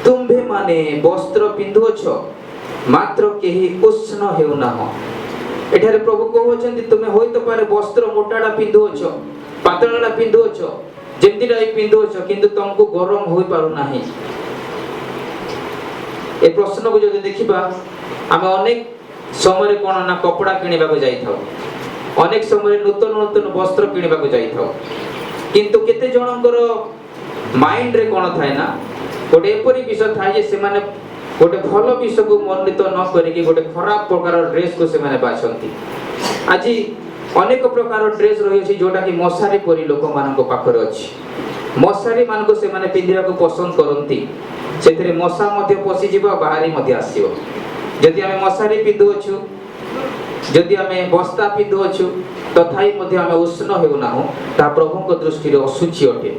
ତୁମ୍ଭେମାନେ ବସ୍ତ୍ର ପିନ୍ଧୁଅଛ, ମାତ୍ର କେହି ଉଷ୍ଣ ହେଉନାହ। ଏଠାରେ ପ୍ରଭୁ କହୁଅଛନ୍ତି, ତୁମେ ହୋଇତ ପାରେ ବସ୍ତ୍ର ମୋଟାଟା ପିନ୍ଧୁଅଛ, ପାତଳାଟା ପିନ୍ଧୁଅଛ, ଯେମିତିଟା ବି ପିନ୍ଧୁଅଛ, କିନ୍ତୁ ତମକୁ ଗରମ ହୋଇପାରୁନାହିଁ। ଏ ପ୍ରଶ୍ନକୁ ଯଦି ଦେଖିବା, ଆମେ ଅନେକ ସମୟରେ କ'ଣ ନା କପଡ଼ା କିଣିବାକୁ ଯାଇଥାଉ, ଅନେକ ସମୟରେ ନୂତନ ନୂତନ ବସ୍ତ୍ର କିଣିବାକୁ ଯାଇଥାଉ। କିନ୍ତୁ କେତେ ଜଣଙ୍କର ମାଇଣ୍ଡରେ କ'ଣ ଥାଏ ନା ଗୋଟେ ଏପରି ବିଷୟ ଥାଏ ଯେ ସେମାନେ ଗୋଟେ ଭଲ ବିଷୟକୁ ମନୋନୀତ ନ କରିକି ଗୋଟେ ଖରାପ ପ୍ରକାର ଡ୍ରେସକୁ ସେମାନେ ବାଛନ୍ତି। ଆଜି ଅନେକ ପ୍ରକାର ଡ୍ରେସ ରହିଅଛି, ଯୋଉଟା କି ମଶାରୀ ପରି ଲୋକମାନଙ୍କ ପାଖରେ ଅଛି। ମଶାରୀ ମାନଙ୍କୁ ସେମାନେ ପିନ୍ଧିବାକୁ ପସନ୍ଦ କରନ୍ତି। ସେଥିରେ ମଶା ମଧ୍ୟ ପଶିଯିବ ଆଉ ବାହାରି ମଧ୍ୟ ଆସିବ। ଯଦି ଆମେ ମଶାରୀ ପିନ୍ଧୁଅଛୁ, ଯଦି ଆମେ ବସ୍ତା ପିନ୍ଧୁଅଛୁ, ତଥାପି ମଧ୍ୟ ଆମେ ଉଷ୍ଣ ହେଉନାହୁଁ, ତାହା ପ୍ରଭୁଙ୍କ ଦୃଷ୍ଟିରେ ଅଶୁଚି ଅଟେ।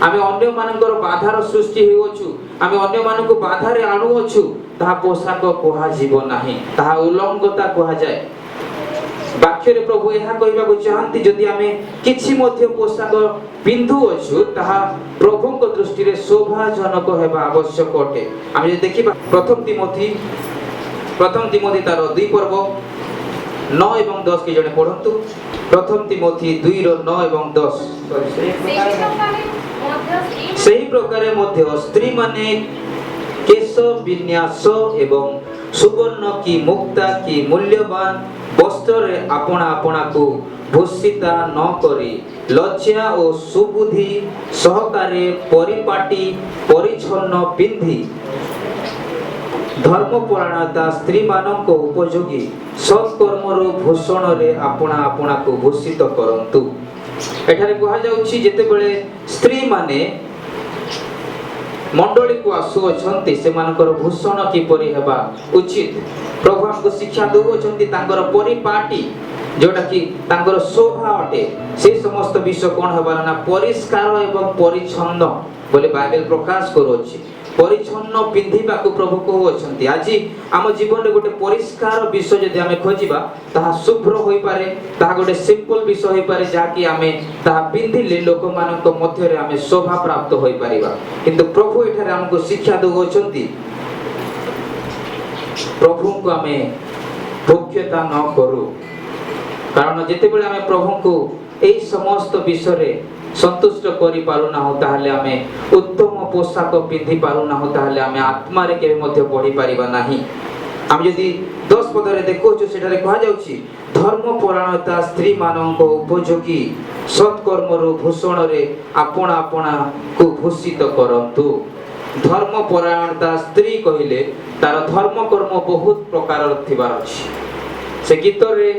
ଆମେ ଅନ୍ୟମାନଙ୍କର ବାଧାର ସୃଷ୍ଟି ହେଉଅଛୁ, ଆମେ ଅନ୍ୟମାନଙ୍କୁ ବାଧାରେ ଆଣୁଅଛୁ, ତାହା ପୋଷାକ କୁହାଯିବ ନାହିଁ, ତାହା ଉଲଙ୍ଗତା କୁହାଯାଏ। ବାକ୍ୟରେ ପ୍ରଭୁ ଏହା କହିବାକୁ ଚାହାନ୍ତି, ଯଦି ଆମେ କିଛି ମଧ୍ୟ ପୋଷାକ ପିନ୍ଧୁଅଛୁ, ତାହା ପ୍ରଭୁଙ୍କ ଦୃଷ୍ଟିରେ ଶୋଭାଜନକ ହେବା ଆବଶ୍ୟକ ଅଟେ। ଆମେ ଯଦି ଦେଖିବା ପ୍ରଥମ ତିମୋଥି ତାର 2 ପର୍ବ 9 ଏବଂ 10, କି ଜଣେ ପଢନ୍ତୁ। ପ୍ରଥମ ତିମୋଥି 2ର 9 ଏବଂ 10। ସେହି ପ୍ରକାରେ ମଧ୍ୟ ସ୍ତ୍ରୀମାନେ ସେହି ପ୍ରକାରେ ମଧ୍ୟ ସ୍ତ୍ରୀମାନେ କେଶ ବିନ୍ୟାସ ଏବଂ ସୁବର୍ଣ୍ଣ କି ମୁକ୍ତା କି ମୂଲ୍ୟବାନ ବସ୍ତ୍ରରେ ଆପଣା ଆପଣାକୁ ଭୂଷିତା ନ କରି ଲଜ୍ଜା ଓ ସୁବୁଦ୍ଧି ସହକାରେ ପରିପାଟି ପରିଚ୍ଛନ୍ନ ପିନ୍ଧି ଧର୍ମପରାୟଣତା ସ୍ତ୍ରୀମାନଙ୍କ ଉପଯୋଗୀ ସତ୍କର୍ମର ଭୂଷଣରେ ଆପଣା ଆପଣାକୁ ଭୂଷିତ କରନ୍ତୁ। ଏଠାରେ କୁହାଯାଉଛି, ଯେତେବେଳେ ସ୍ତ୍ରୀମାନେ ମଣ୍ଡଳୀକୁ ଆସୁଅଛନ୍ତି, ସେମାନଙ୍କର ଭୂଷଣ କିପରି ହେବା ଉଚିତ ପ୍ରଭୁ ଆମକୁ ଶିକ୍ଷା ଦେଉଅଛନ୍ତି। ତାଙ୍କର ପରିପାଟି, ଯୋଉଟା କି ତାଙ୍କର ଶୋଭା ଅଟେ, ସେ ସମସ୍ତ ବିଷୟ କ'ଣ ହେବାର ନା ପରିଷ୍କାର ଏବଂ ପରିଚ୍ଛନ୍ନ ବୋଲି ବାଇବେଲ ପ୍ରକାଶ କରୁଅଛି। ପରିଚ୍ଛନ୍ନ ପିନ୍ଧିବାକୁ ପ୍ରଭୁ କହୁଅଛନ୍ତି। ଆଜି ଆମ ଜୀବନରେ ଗୋଟେ ପରିଷ୍କାର ବିଷୟ ଯଦି ଆମେ ଖୋଜିବା, ତାହା ଶୁଭ୍ର ହୋଇପାରେ, ତାହା ଗୋଟେ ସିମ୍ପଲ ବିଷୟ ହୋଇପାରେ, ଯାହାକି ଆମେ ତାହା ପିନ୍ଧିଲେ ଲୋକମାନଙ୍କ ମଧ୍ୟରେ ଆମେ ଶୋଭା ପ୍ରାପ୍ତ ହୋଇପାରିବା। କିନ୍ତୁ ପ୍ରଭୁ ଏଠାରେ ଆମକୁ ଶିକ୍ଷା ଦେଉଅଛନ୍ତି, ପ୍ରଭୁଙ୍କୁ ଆମେ ଭୋଗ୍ୟତା ନ କରୁ। କାରଣ ଯେତେବେଳେ ଆମେ ପ୍ରଭୁଙ୍କୁ ଏଇ ସମସ୍ତ ବିଷୟରେ ସନ୍ତୁଷ୍ଟ କରିପାରୁନାହୁଁ, ତାହେଲେ ଆମେ ଉତ୍ତମ ପୋଷାକ ପିନ୍ଧି ପାରୁନାହୁଁ, ତାହେଲେ ଆମେ ଆତ୍ମାରେ କେବେ ମଧ୍ୟ ବଢ଼ିପାରିବା ନାହିଁ। ଆମେ ଯଦି 10 ପଦରେ ଦେଖୁଅଛୁ, ସେଠାରେ କୁହାଯାଉଛି, ଧର୍ମପରାୟଣତା ସ୍ତ୍ରୀମାନଙ୍କ ଉପଯୋଗୀ ସତ୍କର୍ମର ଭୂଷଣରେ ଆପଣା ଆପଣାକୁ ଭୂଷିତ କରନ୍ତୁ। ଧର୍ମପରାୟଣତା ସ୍ତ୍ରୀ କହିଲେ ତାର ଧର୍ମ କର୍ମ ବହୁତ ପ୍ରକାରର ଥିବାର ଅଛି। ସେ ଗୀତରେ,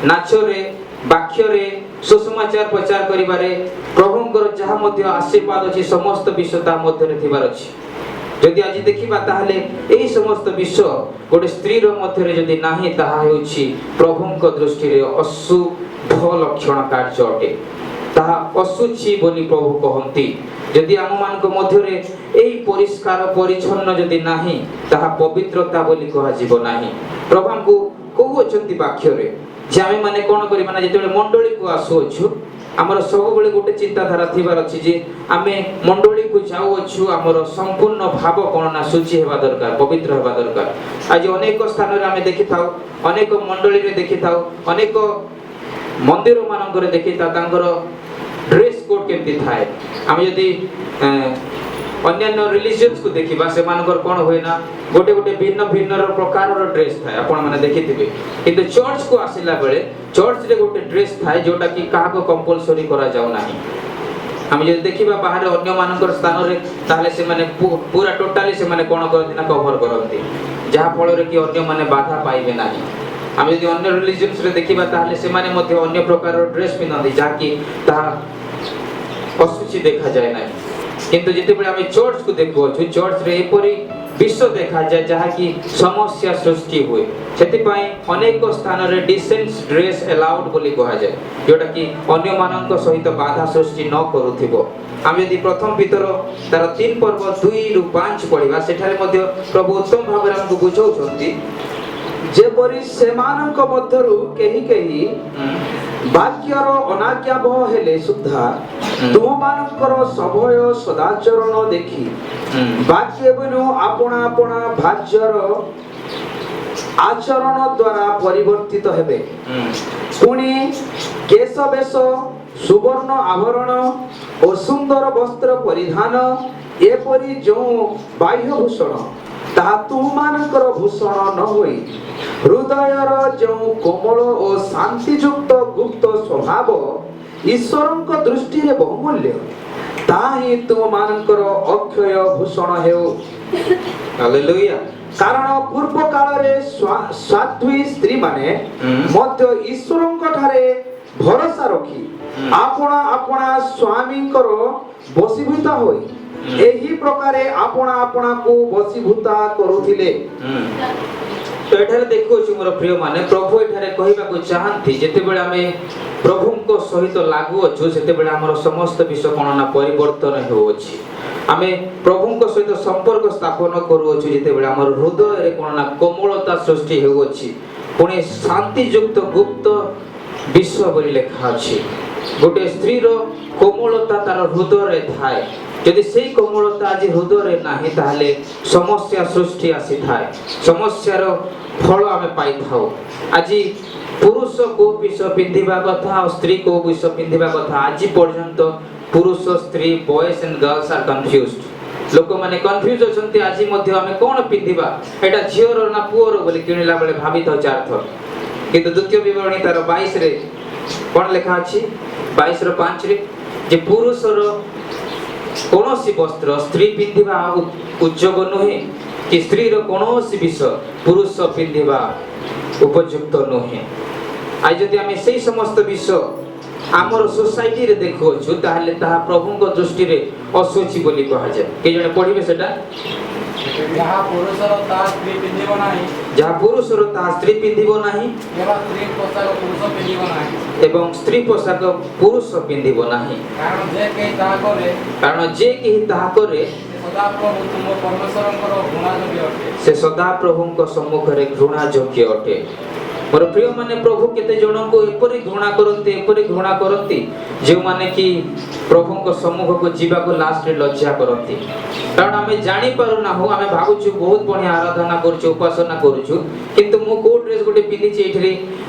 ନାଚରେ, ବାକ୍ୟରେ, ସୁସମାଚାର ପ୍ରଚାର କରିବାରେ, ପ୍ରଭୁଙ୍କର ଯାହା ମଧ୍ୟ ଆଶୀର୍ବାଦ ଅଛି, ସମସ୍ତ ବିଷୟ ତା ମଧ୍ୟରେ ଥିବାର ଅଛି। ଯଦି ଆଜି ଦେଖିବା, ତାହେଲେ ଏଇ ସମସ୍ତ ବିଷୟ ଗୋଟେ ସ୍ତ୍ରୀର ମଧ୍ୟରେ ଯଦି ନାହିଁ, ତାହା ହେଉଛି ପ୍ରଭୁଙ୍କ ଦୃଷ୍ଟିରେ ଅଶୁଭ ଲକ୍ଷଣ କାର୍ଯ୍ୟ ଅଟେ। ତାହା ଅଶୁଚି ବୋଲି ପ୍ରଭୁ କହନ୍ତି। ଯଦି ଆମମାନଙ୍କ ମଧ୍ୟରେ ଏଇ ପରିଷ୍କାର ପରିଚ୍ଛନ୍ନ ଯଦି ନାହିଁ, ତାହା ପବିତ୍ରତା ବୋଲି କୁହାଯିବ ନାହିଁ। ପ୍ରଭୁଙ୍କୁ କହୁଅଛନ୍ତି ବାକ୍ୟରେ ଯେ ଆମେମାନେ କ'ଣ କରିବା ନା ଯେତେବେଳେ ମଣ୍ଡଳୀକୁ ଆସୁଅଛୁ, ଆମର ସବୁବେଳେ ଗୋଟେ ଚିନ୍ତାଧାରା ଥିବାର ଅଛି ଯେ ଆମେ ମଣ୍ଡଳୀକୁ ଯାଉଅଛୁ, ଆମର ସମ୍ପୂର୍ଣ୍ଣ ଭାବ କ'ଣ ନା ଶୁଚି ହେବା ଦରକାର, ପବିତ୍ର ହେବା ଦରକାର। ଆଜି ଅନେକ ସ୍ଥାନରେ ଆମେ ଦେଖିଥାଉ, ଅନେକ ମଣ୍ଡଳୀରେ ଦେଖିଥାଉ, ଅନେକ ମନ୍ଦିର ମାନଙ୍କରେ ଦେଖିଥାଉ, ତାଙ୍କର ଡ୍ରେସ୍ କୋଡ୍ କେମିତି ଥାଏ। ଆମେ ଯଦି ଅନ୍ୟାନ୍ୟ ରିଲିଜିୟନ୍ସକୁ ଦେଖିବା, ସେମାନଙ୍କର କ'ଣ ହୁଏ ନା ଗୋଟେ ଗୋଟେ ଭିନ୍ନ ଭିନ୍ନ ପ୍ରକାରର ଡ୍ରେସ୍ ଥାଏ, ଆପଣମାନେ ଦେଖିଥିବେ। କିନ୍ତୁ ଚର୍ଚ୍ଚକୁ ଆସିଲା ବେଳେ ଚର୍ଚ୍ଚରେ ଗୋଟେ ଡ୍ରେସ୍ ଥାଏ, ଯୋଉଟା କି କାହାକୁ କମ୍ପଲସରି କରାଯାଉ ନାହିଁ। ଆମେ ଯଦି ଦେଖିବା ବାହାରେ ଅନ୍ୟମାନଙ୍କର ସ୍ଥାନରେ, ତାହେଲେ ସେମାନେ ପୁରା ଟୋଟାଲି ସେମାନେ କ'ଣ କରନ୍ତି ନା କଭର କରନ୍ତି, ଯାହା ଫଳରେ କି ଅନ୍ୟମାନେ ବାଧା ପାଇବେ ନାହିଁ। ଆମେ ଯଦି ଅନ୍ୟ ରିଲିଜିୟନ୍ସରେ ଦେଖିବା, ତାହେଲେ ସେମାନେ ମଧ୍ୟ ଅନ୍ୟ ପ୍ରକାରର ଡ୍ରେସ୍ ପିନ୍ଧନ୍ତି, ଯାହାକି ତାହା ଅଶୁଚି ଦେଖାଯାଏ ନାହିଁ। କିନ୍ତୁ ଯେତେବେଳେ ଆମେ ଚର୍ଚ୍ଚକୁ ଦେଖୁଅଛୁ, ଚର୍ଚ୍ଚରେ ଏପରି ବିଷୟ ଦେଖାଯାଏ ଯାହାକି ସମସ୍ୟା ସୃଷ୍ଟି ହୁଏ। ସେଥିପାଇଁ ଅନେକ ସ୍ଥାନରେ ଡିସେଣ୍ଟ ଡ୍ରେସ୍ ଆଲାଉଡ୍ ବୋଲି କୁହାଯାଏ, ଯୋଉଟାକି ଅନ୍ୟମାନଙ୍କ ସହିତ ବାଧା ସୃଷ୍ଟି ନ କରୁଥିବ। ଆମେ ଯଦି ପ୍ରଥମ ପିତର ତାର 3 ପର୍ବ 2ରୁ 5 ପଢିବା, ସେଠାରେ ମଧ୍ୟ ପ୍ରଭୁ ଉତ୍ତମ ଭାବରେ ଆମକୁ ବୁଝାଉଛନ୍ତି। ଯେପରି ସେମାନଙ୍କ ମଧ୍ୟରୁ କେହି କେହି ବାକ୍ୟର ଅନାଜ୍ଞାବହ ହେଲେ ସୁଦ୍ଧା ତୁମମାନଙ୍କର ସଭୟ ସଦାଚରଣ ଦେଖି ବାକ୍ୟ ବିନୁ ଆପଣା ଆପଣା ଭାର୍ଯ୍ୟାର ଆଚରଣ ଦ୍ୱାରା ପରିବର୍ତ୍ତିତ ହେବେ। ପୁଣି କେଶବେଶ, ସୁବର୍ଣ୍ଣ ଆଭରଣ ଓ ସୁନ୍ଦର ବସ୍ତ୍ର ପରିଧାନ, ଏପରି ଯେଉଁ ବାହ୍ୟ ଭୂଷଣ, ତାହା ତୁମମାନଙ୍କର ଭୂଷଣ ନ ହୋଇ ହୃଦୟର ଯେଉଁ କୋମଳ ଓ ଶାନ୍ତିଯୁକ୍ତ ଗୁପ୍ତ ସ୍ୱଭାବ ଈଶ୍ୱରଙ୍କ ଦୃଷ୍ଟିରେ ବହୁମୂଲ୍ୟ, ତାହା ହିଁ ତୁମମାନଙ୍କର ଅକ୍ଷୟ ଭୂଷଣ ହେଉ। ହାଲେଲୁୟା। କାରଣ ପୂର୍ବ କାଳରେ ସାଧ୍ୱୀ ସ୍ତ୍ରୀମାନେ ମଧ୍ୟ ଈଶ୍ୱରଙ୍କ ଠାରେ ଭରସା ରଖି ଆପଣା ଆପଣା ସ୍ୱାମୀଙ୍କର ବଶୀଭୂତା ହୋଇ ଏହି ପ୍ରକାରେ ଆପଣା ଆପଣାକୁ ବଶୀଭୂତା କରୁଥିଲେ। ତ ଏଠାରେ ଦେଖୁଅଛୁ ମୋର ପ୍ରିୟମାନେ, ପ୍ରଭୁ ଏଠାରେ କହିବାକୁ ଚାହାନ୍ତି, ଯେତେବେଳେ ଆମେ ପ୍ରଭୁଙ୍କ ସହିତ ଲାଗୁଅଛୁ, ସେତେବେଳେ ଆମର ସମସ୍ତ ବିଷୟ କ'ଣ ନା ପରିବର୍ତ୍ତନ ହେଉଅଛି। ଆମେ ପ୍ରଭୁଙ୍କ ସହିତ ସମ୍ପର୍କ ସ୍ଥାପନ କରୁଅଛୁ ଯେତେବେଳେ, ଆମର ହୃଦୟରେ କ'ଣ ନା କୋମଳତା ସୃଷ୍ଟି ହେଉଅଛି। ପୁଣି ଶାନ୍ତିଯୁକ୍ତ ଗୁପ୍ତ ବିଷୟ ବୋଲି ଲେଖା ଅଛି। ଗୋଟେ ସ୍ତ୍ରୀର କୋମଳତା ତାର ହୃଦୟରେ ଥାଏ। ଯଦି ସେଇ କୋମଳତା ଆଜି ହୃଦୟରେ ନାହିଁ, ତାହେଲେ ସମସ୍ୟା ସୃଷ୍ଟି ଆସିଥାଏ, ସମସ୍ୟାର ଫଳ ଆମେ ପାଇଥାଉ। ଆଜି ପୁରୁଷ କୋଉ ବିଷୟ ପିନ୍ଧିବା କଥା ଆଉ ସ୍ତ୍ରୀ କୋଉ ବିଷୟ ପିନ୍ଧିବା କଥା, ଆଜି ପର୍ଯ୍ୟନ୍ତ ପୁରୁଷ, ସ୍ତ୍ରୀ, boys and girls are confused. ଲୋକମାନେ କନଫ୍ୟୁଜ ଅଛନ୍ତି ଆଜି ମଧ୍ୟ, ଆମେ କ'ଣ ପିନ୍ଧିବା, ଏଇଟା ଝିଅର ନା ପୁଅର ବୋଲି କିଣିଲା ବେଳେ ଭାବିଥାଉ ଚାରିଥର। କିନ୍ତୁ ଦ୍ୱିତୀୟ ବିବରଣୀ ତାର 22ରେ କ'ଣ ଲେଖା ଅଛି? 22ର 5ରେ ଯେ ପୁରୁଷର କୌଣସି ବସ୍ତ୍ର ସ୍ତ୍ରୀ ପିନ୍ଧିବା ଉଦ୍ଯୋଗ ନୁହେଁ କି ସ୍ତ୍ରୀର କୌଣସି ବିଷୟ ପୁରୁଷ ପିନ୍ଧିବା ଉପଯୁକ୍ତ ନୁହେଁ। ଆଜି ଯଦି ଆମେ ସେଇ ସମସ୍ତ ବିଷୟ ଆମର ସୋସାଇଟିରେ ଦେଖୁଅଛୁ, ତାହେଲେ ତାହା ପ୍ରଭୁଙ୍କ ଦୃଷ୍ଟିରେ ଅଶୁଚି ବୋଲି କୁହାଯାଏ। କେହି ଜଣେ ପଢିବେ ସେଟା? ଯାହା ପୁରୁଷର ତାହା ସ୍ତ୍ରୀ ପିନ୍ଧିବ ନାହିଁ, ଯାହା ପୁରୁଷର ତାହା ସ୍ତ୍ରୀ ପିନ୍ଧିବ ନାହିଁ, କିମ୍ବା ସ୍ତ୍ରୀ ପୋଷାକ ପୁରୁଷ ପିନ୍ଧିବ ନାହିଁ। ଏବଂ ସ୍ତ୍ରୀ ପୋଷାକ ପୁରୁଷ ପିନ୍ଧିବ ନାହିଁ। କାରଣ ଯେ କେହି ତାହା କରେ, କାରଣ ଯେ କେହି ତାହା କରେ, ସେ ସଦାପ୍ରଭୁ ତୁମ ପରମେଶ୍ୱରଙ୍କର ଘୃଣାଯୋଗ୍ୟ ଅଟେ। ସେ ସଦାପ୍ରଭୁଙ୍କ ସମ୍ମୁଖରେ ଘୃଣା ଯୋଗ୍ୟ ଅଟେ। ମୋର ପ୍ରିୟମାନେ, ପ୍ରଭୁ କେତେ ଜଣଙ୍କୁ ଏପରି ଘୃଣା କରନ୍ତି, ଏପରି ଘୃଣା କରନ୍ତି, ଯେଉଁମାନେ କି ପ୍ରଭୁଙ୍କ ସମ୍ମୁଖକୁ ଯିବାକୁ ଲାଷ୍ଟରେ ଲଜ୍ଜା କରନ୍ତି। କାରଣ ଆମେ ଜାଣିପାରୁନାହୁଁ। ଆମେ ଭାବୁଛୁ ବହୁତ ବଢ଼ିଆ ଆରାଧନା କରୁଛୁ, ଉପାସନା କରୁଛୁ, କିନ୍ତୁ ମୁଁ କୋଉ ଡ୍ରେସ୍ ଗୋଟେ ପିନ୍ଧିଛି, ଏଇଠିରେ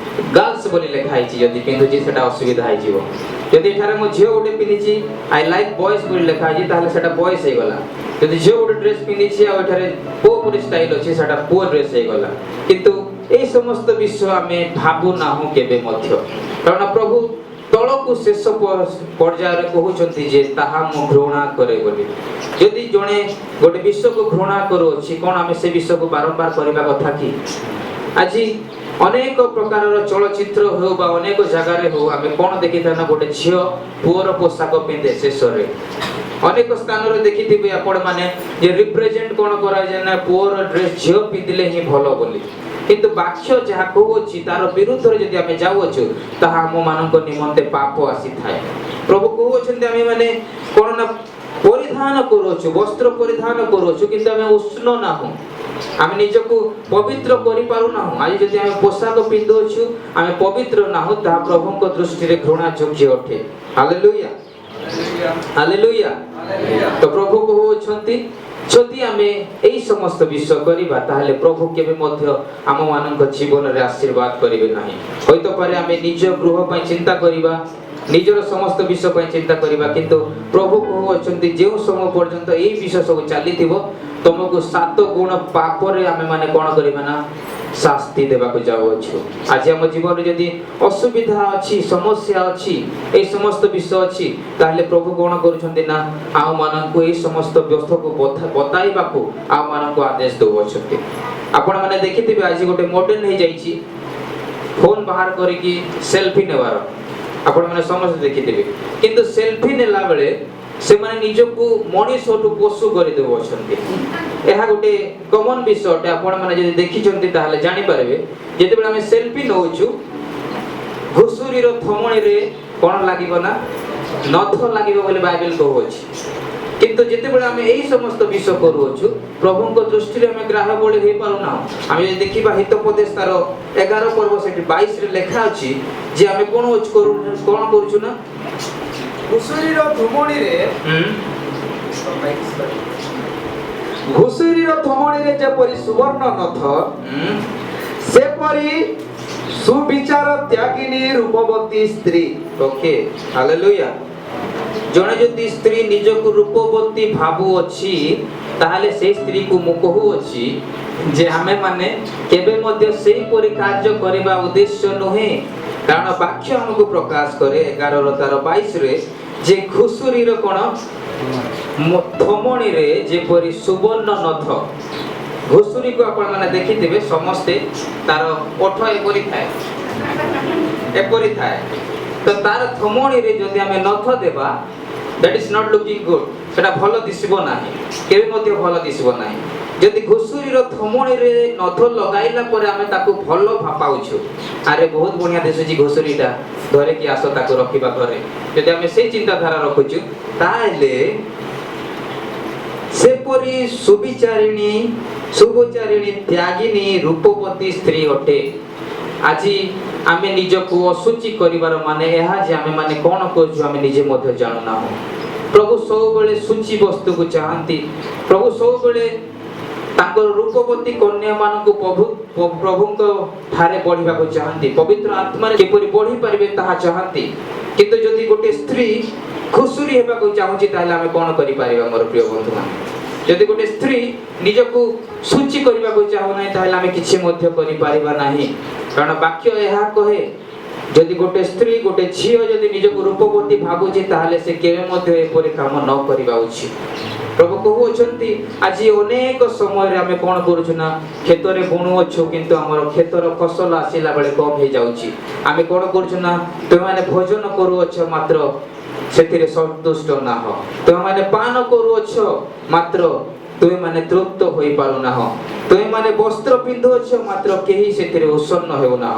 ଗାର୍ଲସ ବୋଲି ଲେଖା ହେଇଛି, ଯଦି ପିନ୍ଧୁଛି ସେଟା ଅସୁବିଧା ହେଇଯିବ। ଯଦି ଏଠାରେ ମୁଁ ଝିଅ ଗୋଟେ ପିନ୍ଧିଛି, "I like boys" ବୋଲି ଲେଖା ହେଇଛି, ତାହେଲେ ସେଟା ବଏଜ୍ ହେଇଗଲା। ଯଦି ଝିଅ ଗୋଟେ ଡ୍ରେସ୍ ପିନ୍ଧିଛି ଆଉ ଏଠାରେ ପୁଅ ପରି ଷ୍ଟାଇଲ୍ ଅଛି, ସେଟା ପୁଅ ଡ୍ରେସ୍ ହେଇଗଲା। କିନ୍ତୁ ଏଇ ସମସ୍ତ ବିଷୟ ଆମେ ଭାବୁନାହୁଁ କେବେ ମଧ୍ୟ। କାରଣ ପ୍ରଭୁ ତଳକୁ ଶେଷ ପର୍ଯ୍ୟାୟରେ କହୁଛନ୍ତି ଯେ ତାହା ମୁଁ ଘୃଣା କରେ ବୋଲି। ଯଦି ଜଣେ ଗୋଟେ ବିଷୟକୁ ଘୃଣା କରୁଅଛି, କ'ଣ ଆମେ ସେ ବିଷୟକୁ ବାରମ୍ବାର କରିବା କଥା କି? ଆଜି ଅନେକ ପ୍ରକାରର ଚଳଚ୍ଚିତ୍ର ହେଉ ବା ଅନେକ ଜାଗାରେ ହେଉ, ଆମେ କ'ଣ ଦେଖିଥାଉ ନା ଗୋଟେ ଝିଅ ପୁଅର ପୋଷାକ ପିନ୍ଧେ। ଶେଷରେ ଅନେକ ସ୍ଥାନରେ ଦେଖିଥିବେ ଆପଣମାନେ ଯେ ରିପ୍ରେଜେଣ୍ଟ କ'ଣ କରାଯାଏ ନା ପୁଅର ଡ୍ରେସ୍ ଝିଅ ପିନ୍ଧିଲେ ହିଁ ଭଲ ବୋଲି। କିନ୍ତୁ ବାକ୍ୟ ଯାହା କହୁଅଛି, ତାର ବିରୁଦ୍ଧରେ ଯଦି ଆମେ ଯାଉଅଛୁ, ତାହା ଆମମାନଙ୍କ ନିମନ୍ତେ ପାପ ଆସିଥାଏ। ପ୍ରଭୁ କହୁଅଛନ୍ତି, ଆମେ ମାନେ କ'ଣ ନା ପରିଧାନ କରୁଅଛୁ, ବସ୍ତ୍ର ପରିଧାନ କରୁଅଛୁ, କିନ୍ତୁ ଆମେ ଉଷ୍ଣ ନାହୁଁ, ଆମେ ନିଜକୁ ପବିତ୍ର କରିପାରୁନାହୁଁ। ଆଜି ଯଦି ଆମେ ପୋଷାକ ପିନ୍ଧୁଅଛୁ, ଆମେ ପବିତ୍ର ନାହୁଁ, ତାହା ପ୍ରଭୁଙ୍କ ଦୃଷ୍ଟିରେ ଘୃଣା ଯୋଗ୍ୟ ଅଟେ। Hallelujah, hallelujah. ତ ପ୍ରଭୁ କହୁଅଛନ୍ତି, ଯଦି ଆମେ ଏଇ ସମସ୍ତ ବିଷୟ କରିବା, ତାହେଲେ ପ୍ରଭୁ କେବେ ମଧ୍ୟ ଆମମାନଙ୍କ ଜୀବନରେ ଆଶୀର୍ବାଦ କରିବେ ନାହିଁ। ହୁଏତ ପାରେ ଆମେ ନିଜ ଗୃହ ପାଇଁ ଚିନ୍ତା କରିବା, ନିଜର ସମସ୍ତ ବିଷୟ ପାଇଁ ଚିନ୍ତା କରିବା, କିନ୍ତୁ ପ୍ରଭୁ କହୁଅଛନ୍ତି, ଯେଉଁ ସମୟ ପର୍ଯ୍ୟନ୍ତ ଏଇ ବିଷୟ ସବୁ ଚାଲିଥିବ, ତମକୁ ସାତ ଗୁଣ ପାପରେ ଆମେ ମାନେ କ'ଣ କରିବା ନା ଶାସ୍ତି ଦେବାକୁ ଯାଉଅଛୁ। ଆଜି ଆମ ଜୀବନରେ ଯଦି ଅସୁବିଧା ଅଛି, ସମସ୍ୟା ଅଛି, ଏଇ ସମସ୍ତ ବିଷୟ ଅଛି, ତାହେଲେ ପ୍ରଭୁ କ'ଣ କରୁଛନ୍ତି ନା ଆମମାନଙ୍କୁ ଏଇ ସମସ୍ତ ବ୍ୟସ୍ତକୁ ବତାଇବାକୁ ଆମମାନଙ୍କୁ ଆଦେଶ ଦେଉଅଛନ୍ତି। ଆପଣମାନେ ଦେଖିଥିବେ, ଆଜି ଗୋଟେ ମଡେଲ ହେଇଯାଇଛି ଫୋନ ବାହାର କରିକି ସେଲଫି ନେବାର। ଆପଣମାନେ ସମସ୍ତେ ଦେଖିଥିବେ। କିନ୍ତୁ ସେଲଫି ନେଲା ବେଳେ ସେମାନେ ନିଜକୁ ମଣିଷଠୁ ପଶୁ କରିଦେଉଅଛନ୍ତି। ଏହା ଗୋଟେ କମନ ବିଷୟ ଅଟେ। ଆପଣମାନେ ଯଦି ଦେଖିଛନ୍ତି, ତାହେଲେ ଜାଣିପାରିବେ। ଯେତେବେଳେ ଆମେ ସେଲଫି ନଉଛୁ, ଘୁଷୁରୀର ଥମଣିରେ କ'ଣ ଲାଗିବ ନା ନଖ ଲାଗିବ ବୋଲି ବାଇବେଲ କହୁଅଛି। କିନ୍ତୁ ଯେତେବେଳେ ଆମେ ଏଇ ସମସ୍ତ ବିଷୟ କରୁଅଛୁ, ପ୍ରଭୁଙ୍କ ଦୃଷ୍ଟିରେ ଆମେ ଗ୍ରାହ୍ୟ ବଳି ହେଇପାରୁନାହୁଁ। ଆମେ ଯଦି ଦେଖିବା ହିତୋପଦେଶ ତାର 11 ପର୍ବ, ସେଠି 22ରେ ଲେଖା ଅଛି ଯେ ଆମେ କ'ଣ କରୁଛୁ ନା ଘୁଷୁରୀର ଥୋମଣିରେ ଯେପରି ସୁବର୍ଣ୍ଣ ନଥ, ସେପରି ସୁବିଚାର ତ୍ୟାଗିନୀ ରୂପବତୀ ସ୍ତ୍ରୀ। Okay, hallelujah. ଜଣେ ଯଦି ସ୍ତ୍ରୀ ନିଜକୁ ରୂପବତୀ ଭାବୁଅଛି, ତାହେଲେ ସେଇ ସ୍ତ୍ରୀକୁ ମୁଁ କହୁଅଛି ଯେ ଆମେମାନେ କେବେ ମଧ୍ୟ ସେହିପରି କାର୍ଯ୍ୟ କରିବା ଉଦ୍ଦେଶ୍ୟ ନୁହେଁ। କାରଣ ବାକ୍ୟ ଆମକୁ ପ୍ରକାଶ କରେ 11ର ତାର 22ରେ ଯେ ଘୁଷୁରୀର କ'ଣ ଥୋମଣିରେ ଯେପରି ସୁବର୍ଣ୍ଣ ନଥ। ଘୁଷୁରୀକୁ ଆପଣମାନେ ଦେଖିଥିବେ ସମସ୍ତେ, ତାର ଓଠ ଏପରି ଥାଏ, ଏପରି ଥାଏ। ତ ତାର ଥୋମଣିରେ ଯଦି ଆମେ ନଥ ଦେବା, that is not looking good. ସେଟା ଭଲ ଦିଶିବ ନାହିଁ, କେବେ ମଧ୍ୟ ଭଲ ଦିଶିବ ନାହିଁ। ଯଦି ଘୁଷୁରୀର ଥୋମଣିରେ ନଥ ଲଗାଇଲା ପରେ ଆମେ ତାକୁ ଭଲ ପାଉଛୁ, ଆରେ ବହୁତ ବଢିଆ ଦିଶୁଛି ଘୁଷୁରୀଟା, ଧରିକି ଆସ, ତାକୁ ରଖିବା ଘରେ, ଯଦି ଆମେ ସେଇ ଚିନ୍ତାଧାରା ରଖୁଛୁ, ତାହେଲେ ସେପରି ସୁବିଚାରିଣୀ ତ୍ୟାଗିନୀ ରୂପବତୀ ସ୍ତ୍ରୀ ଅଟେ। ଆଜି ଆମେ ନିଜକୁ ଅଶୁଚି କରିବାର ମାନେ ଏହା ଯେ ଆମେ ମାନେ କ'ଣ କରୁଛୁ, ଆମେ ନିଜେ ମଧ୍ୟ ଜାଣୁନାହୁଁ। ପ୍ରଭୁ ସବୁବେଳେ ଶୁଚି ବସ୍ତୁକୁ ଚାହାନ୍ତି। ପ୍ରଭୁ ସବୁବେଳେ ତାଙ୍କର ରୂପବତୀ କନ୍ୟାମାନଙ୍କୁ ପ୍ରଭୁଙ୍କ ଠାରେ ବଢିବାକୁ ଚାହାନ୍ତି। ପବିତ୍ର ଆତ୍ମାରେ କିପରି ବଢି ପାରିବେ, ତାହା ଚାହାନ୍ତି। କିନ୍ତୁ ଯଦି ଗୋଟେ ସ୍ତ୍ରୀ ଘୁଷୁରୀ ହେବାକୁ ଚାହୁଁଛି, ତାହେଲେ ଆମେ କ'ଣ କରିପାରିବା? ମୋର ପ୍ରିୟ ବନ୍ଧୁମାନେ, ଯଦି ଗୋଟେ ସ୍ତ୍ରୀ ନିଜକୁ ଶୁଚି କରିବାକୁ ଚାହୁଁନାହିଁ, ତାହେଲେ ଆମେ କିଛି ମଧ୍ୟ କରିପାରିବା ନାହିଁ। କାରଣ ବାକ୍ୟ ଏହା କହେ, ଯଦି ଗୋଟେ ସ୍ତ୍ରୀ, ଗୋଟେ ଝିଅ ଯଦି ନିଜକୁ ରୂପବତୀ ଭାବୁଛି, ତାହେଲେ ସେ କେବେ ମଧ୍ୟ ଏପରି କାମ ନ କରିବା ଉଚିତ। ପ୍ରଭୁ କହୁଅଛନ୍ତି, ଆଜି ଅନେକ ସମୟରେ ଆମେ କ'ଣ କରୁଛୁ ନା କ୍ଷେତରେ ବୁଣୁଅଛୁ, କିନ୍ତୁ ଆମର କ୍ଷେତର ଫସଲ ଆସିଲା ବେଳେ କମ ହେଇଯାଉଛି। ଆମେ କ'ଣ କରୁଛୁ ନା ତୁମେମାନେ ଭୋଜନ କରୁଅଛ, ମାତ୍ର ସେଥିରେ ସନ୍ତୁଷ୍ଟ ନାହ। ତୁମେମାନେ ପାନ କରୁଅଛ, ମାତ୍ର ତୁମେମାନେ ତୃପ୍ତ ହୋଇପାରୁନାହ। ତୁମେମାନେ ବସ୍ତ୍ର ପିନ୍ଧୁଅଛ, ମାତ୍ର କେହି ସେଥିରେ ଉତ୍ସନ୍ନ ହେଉନାହ।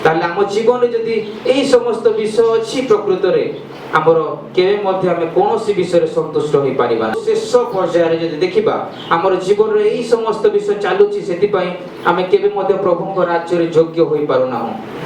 ତାହେଲେ ଆମ ଜୀବନରେ ଯଦି ଏଇ ସମସ୍ତ ବିଷୟ ଅଛି, ପ୍ରକୃତରେ ଆମର କେବେ ମଧ୍ୟ ଆମେ କୌଣସି ବିଷୟରେ ସନ୍ତୁଷ୍ଟ ହୋଇପାରିବା ନାହିଁ। ଶେଷ ପର୍ଯ୍ୟାୟରେ ଯଦି ଦେଖିବା, ଆମର ଜୀବନରେ ଏଇ ସମସ୍ତ ବିଷୟ ଚାଲୁଛି, ସେଥିପାଇଁ ଆମେ କେବେ ମଧ୍ୟ ପ୍ରଭୁଙ୍କ ରାଜ୍ୟରେ ଯୋଗ୍ୟ ହୋଇପାରୁନାହୁଁ।